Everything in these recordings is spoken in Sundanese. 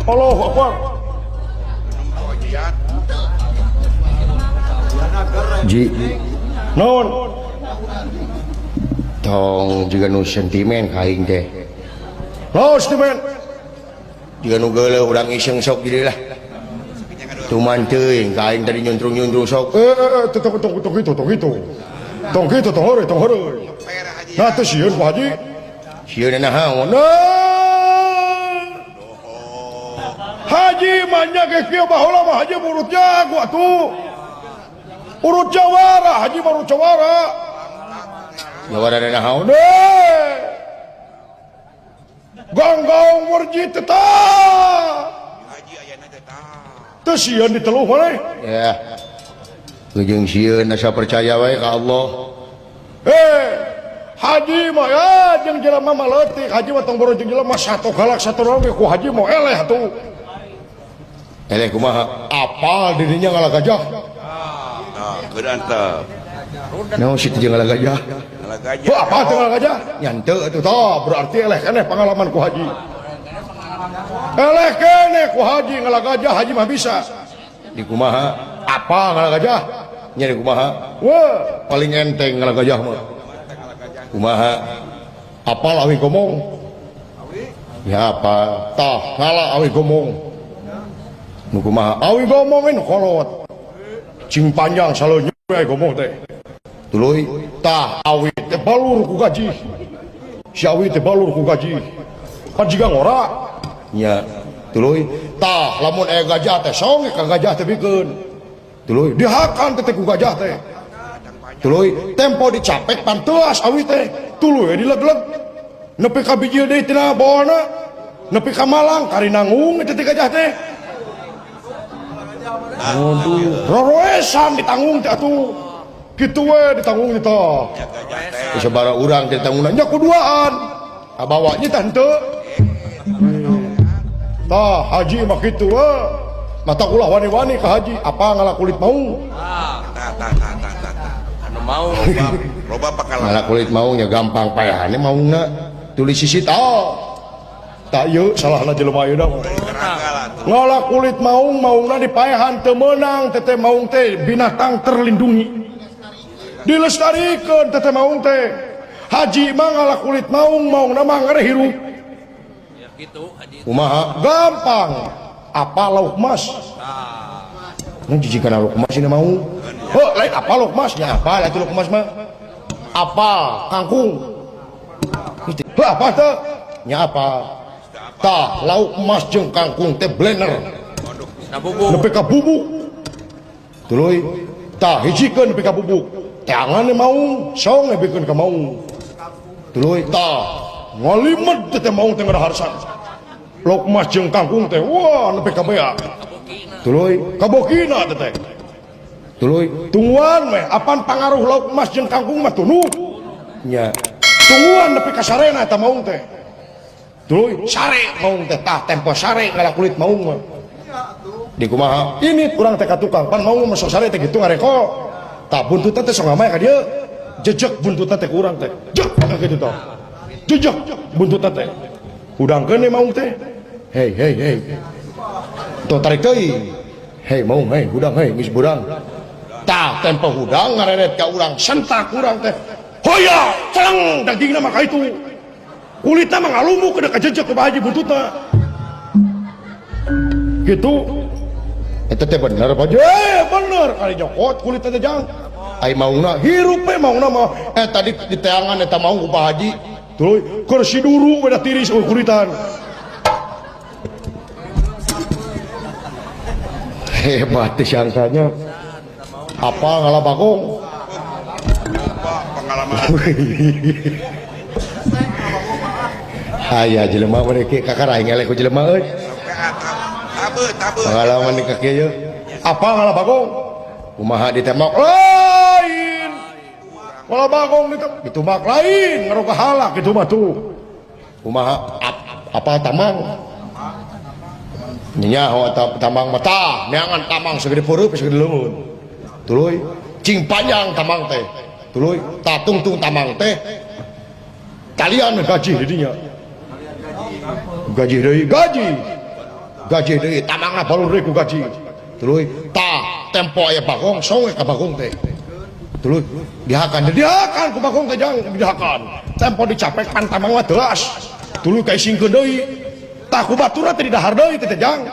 Allahu Akbar. Ji Naon? Tong juga nu sentimen ka aing teh. Naon sentimen? Jiga nu geuleuh urang iseng sok jadi lah. Cuman teuing ka aing tadi nyuntrung-nyuntrung sok. Tong tong tong kitu, tong kitu. Tong kitu, tong heureuy, tong heureuy. Nah teu sieun Pak Haji. Sieun naon? Nah. Haji mah nya ge kieu baheula mah Haji urut jago atuh. Urut jawara, Haji mah urut jawara. Jawara naon? Nah. Gonggaung murji tetap. Teu sieun diteluh maneh. Ya. Ujung sieun asa percaya wae ka Allah. Haji mah ya jeung jelema mah leutik, haji mah tong boro jeung jelema satu galak satu naon ku haji mah eleh atuh. Eleh kumaha? Apal dirinya ngalah gajah. Nah, geus antep. Naon sih jeung ngalah gajah? Ngalah gajah. Heuh, apa teh ngalah gajah? Nya henteu atuh. Tah, berarti eleh keneh pengalaman ku haji. Eleh keneh ku haji ngalah gajah, haji mah bisa. Di kumaha? Apa ngalah gajah? Nya di kumaha? Wah, paling enteng ngalah gajah mah. Kumaha? Apal awi gomong? Ya apa? Tah, ngalah awi gomong. Nu kumaha? Awi gomong ini kolot. Cing panjang saleunyeun we gomong teh. Tuluy tah awi teh balur ku gaji. Si awi teh balur ku gaji. Kan jiga ngora. Nya, tuluy tah lamun aya gajah teh song ka gajah teh bikeun. Tuluy dihakan teh ku gajah teh. Tuluy tempo dicapek panteas awi teh. Tuluy dileg-leg. Nepi ka bijil deui tina bawana. Nepi ka Malang kari nanggung eta teh gajah teh. Aduh, roroesan ditanggung teh atuh. Kitu we ditanggung teh tah. Sabaraha urang teh ditanggung nya kuduaan. Kabawa nya teh henteu. Tah haji mah kitu we. Mata ulah wani-wani ka haji, apa ngalah kulit maung? Tah tah tah tah tah. Anu maung loba pakalah. Ngalah kulit maung nya gampang payahane maungna. Tulis sisi tah. Tak ieu salahna jelema ayeuna mah. Ngalah kulit maung, maungna dipaehan teu meunang, teteh maung teh binatang terlindungi. Dilestarikeun teteh maung teh. Haji mah ngalah kulit maung, maungna mah ngere hirup. Ya kitu haji. Kumaha? Gampang. Apa lauk mas? Nu jijikan lauk mas ini maung. Heuh, lain apa lauk mas? Ya apa atuh lauk mas mah? Apa kangkung? Heuh, apa teh? Nya apa? Tah lauk emas jeung kangkung teh blender. Bubuk. Nepi ka bubuk. Tuluy tah hijikeun nepi ka bubuk. Teangan maung, song bikeun ka maung. Tuluy tah ngalimed teh maung teh ngadaharsan. Lauk emas jeung kangkung teh wah nepi ka bea. Tuluy kabokina teh teh. Tuluy tungguan we apan pangaruh lauk emas jeung kangkung mah tunuk. Nya. Tungguan nepi ka sarena eta maung teh. Tuluy sare maung teh tah tempo sare ngalah kulit maung mah. Di kumaha? Ini kurang teh ka tukang pan maung mah sok sare teh kitu ngareko. Tah buntutna teh sok ngamaya ka dieu. Jejek buntutna teh kurang teh. Jek ka kitu tah. Jejek buntutna teh. Hudangkeun we maung teh. Hei hei hei. Tuh tarik teuing. Hei maung hei hudang hei geus burang. Tah tempo hudang ngareret ka urang sentak urang teh. Hoya celeng dagingna mah ka itu. Kulitna mah ngalumuk ke kajejek ke haji buntutna. Gitu. Eta teh bener Pak Haji? Bener kali nyokot kulitna teh jang. Ai maungna hirup we maungna mah. Tadi di teangan eta maung ku Pak Haji. Tuluy kursi duru we da tiris eueuh kulitan. Hebat teh sangkanya. Apa ngalah bagong? Pengalaman. Aya jelema mereka kakak aing eleh ku jelema euy. Pengalaman di kaki ieu. Apa ngalah bagong? Kumaha ditembak? Lain. Ngalah bagong ditumbak lain, ngaruh halak kitu mah tuh. Kumaha? Apa tamang? Nya tamang mah tah, neangan tamang segede peureub segede leungeun. Tuluy cing panjang tamang teh. Tuluy tah tungtung tamang teh. Kalian gaji didinya. Gaji deui, gaji. Gaji deui tamangna balur deui ku gaji. Tuluy tah tempo aya bagong song ka bagong teh. Tuluy dihakan dihakan ku bagong teh jang dihakan. Tempo dicapek pan tamang mah teuas. Tuluy kaisingkeun deui. Tah ku baturna teh didahar deui teh jang.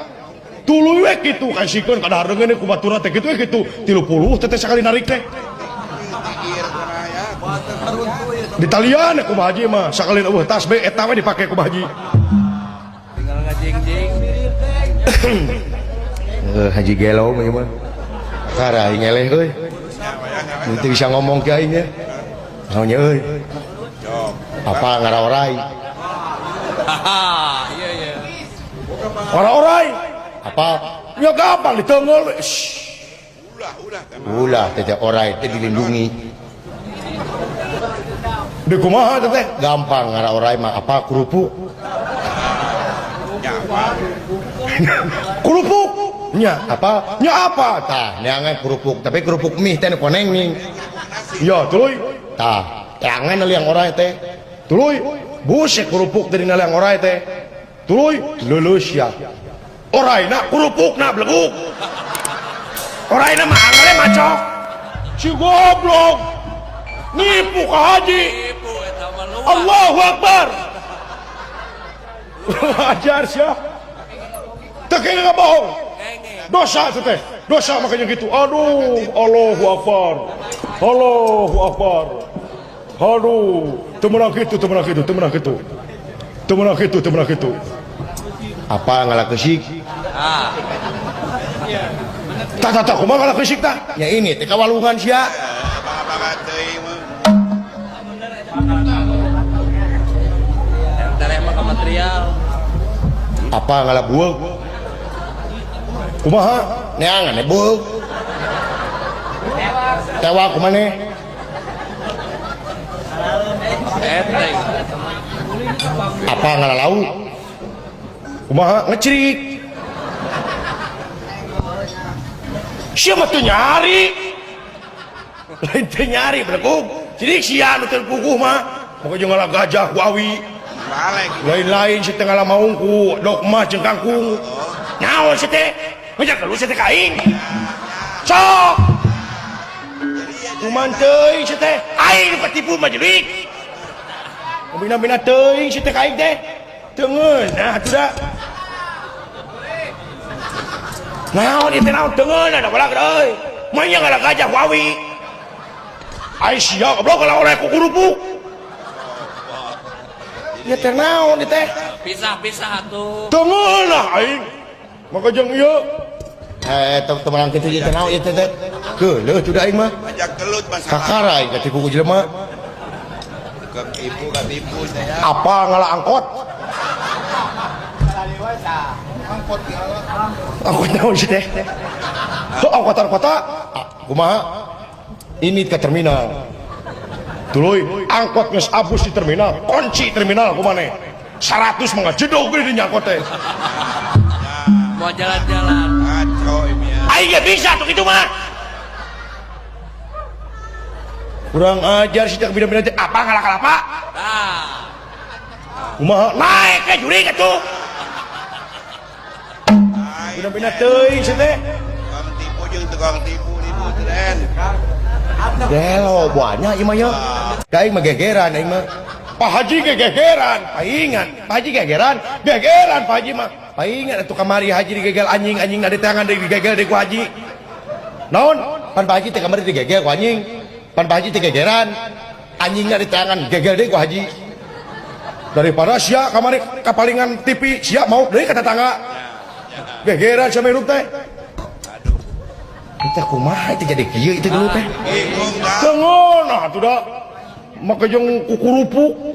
Tuluy we kitu kaisingkeun ka dahar deui ku baturna teh kitu we kitu 30 teh sakali narik teh. Di talian ku Haji mah sakali eueuh tas be eta we dipake ku Haji. Tinggal ngajing-jing. Haji gelo mah ieu mah. Kakara aing eleh euy. Teu bisa ngomong ke aing nya. Naon nya euy. Apa ngaraorai? Haha, iya iya. Ngaraorai. Apa? Ya gampang diteunggeul. Ulah ulah Ulah teh orai teh dilindungi. Di kumaha teh? Gampang ngaraorai mah apa kerupuk. Kerupuk. Nya apa? Nya apa? Tah, neangan kerupuk, tapi kerupuk mie teh koneng ning. Ya, tuluy. Tah, teangan liang orai teh. Tuluy, buset kerupuk dari liang orai teh. Tuluy, lulus ya. Orai na kerupukna beleguk. Orai na mah angele macok. Si goblok. Nipu ka haji. Nipu eta mah luas. Allahu Akbar. Ajar sia. Teu kenging bohong. Dosa itu teh. Dosa makanya gitu. Aduh, Allahu Akbar. Allahu Akbar. Aduh, teu meunang kitu, teu meunang kitu, teu meunang kitu. Teu meunang kitu, teu meunang kitu. Apa ngalah keusik? Ah. Tah tah tah kumaha ngalah keusik tah? Ya ini teh kawalungan sia. Entar emang ke material. Apa ngalah bueuk? Kumaha? Neangan e bueuk. Tewak kumaneh? Enteng. Apa ngalah lauk? Kumaha? Ngecerik. Sia mah teu nyari. Lain teu nyari belegug. Jadi sia nu teu puguh mah. Moga jeung ngalah gajah ku awi. Lain-lain si teh ngalah maung ku dogma jeung kangkung. Naon si teh? Ngajak gelut si teh ka aing. Sok. Kuman teuing si teh? Aing nu katipu mah jelik. Bina-bina teuing si teh ka aing teh. Teu ngeunah atuh da. Naon ieu teh naon teu ngeunah da balag euy. Mah nya ngalah gajah ku awi. Ai sia goblok ngalah oleh ku kerupuk. Ieu teh naon ieu teh? Pisah-pisah atuh. Teu ngeunah aing. Maka jeung ieu Teu meunang kitu ieu teh naon ieu teh teh. Geuleuh tuh da aing mah. Ajak gelut masalah. Kakara aing katipu ku jelema. Ketipu katipu saya. Apa ngalah angkot? Angkot naon sih teh? Heuh angkotan kota. Kumaha? Ini ke terminal. Tuluy angkot geus abus di terminal, kunci terminal kumaneh. 100 mah ngajedog geuning di angkot teh. Mau jalan-jalan. Ngaco ini ya. Aing ge bisa tuh kitu mah. Kurang ajar sih teh bina-bina teh apa ngalah kalapa? Tah. Kumaha? Naik ke jurig atuh. Bina-bina teuing sih teh. Tukang tipu jeung tukang tipu tipu tren. Gelo banyak ieu mah nya. Da aing mah gegeran aing mah. Pak Haji ge gegeran, paingan. Pak Haji gegeran, gegeran Pak Haji mah. Paingan atuh kamari haji digegel anjing, anjing na di tangan digegel deui ku haji. Naon? Pan Pak Haji teh kamari digegel ku anjing. Pan Pak Haji teh gegeran. Anjingna di tangan gegel deui ku haji. Daripada sia kamari kapalingan TV, sia mau deui ka tetangga. Gegeran sia hirup teh. Teh kumaha teh jadi kieu itu dulu teh. Bingung dah. Teu ngeunah atuh da. Make jeung kukurupuk.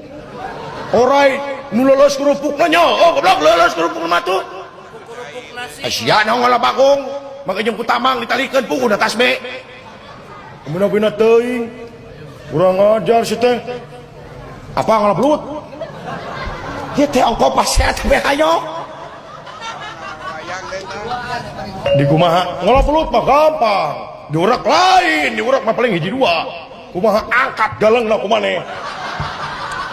Orai nu leuleus kerupukna nya, oh goblok leuleus kerupuk mah tuh. Kerupuk nasi. Sia naon ngalah bagong. Make jeung ku tamang ditalikeun puguh da tasbe. Bina-bina teuing. Kurang ajar si teh. Apa ngalah belut? Ieu teh ongko paset teh hayo. Di kumaha ngalah belut mah gampang. Diurak lain, diurak mah paling hiji dua. Kumaha angkat galengna kumaneh.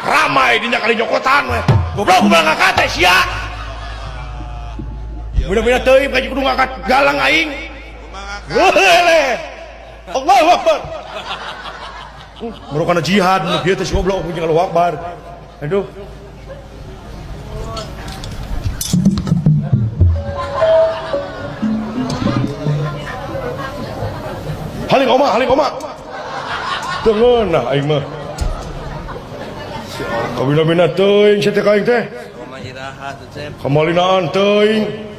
Ramai dinya kali nyokotan we. Goblok kumaha ngangkat teh sia. Bina-bina teuing kaji kudu ngangkat galang aing. Kumaha? Lele. Allahu Akbar. Merupakan jihad nu kieu teh si goblok jeung Allahu Akbar. Aduh. Haling oma, haling oma. Teu ngeunah aing mah. Kabina-bina teuing sia teh ka aing teh. Oma iraha tuh Cep. Kamalinaan teuing.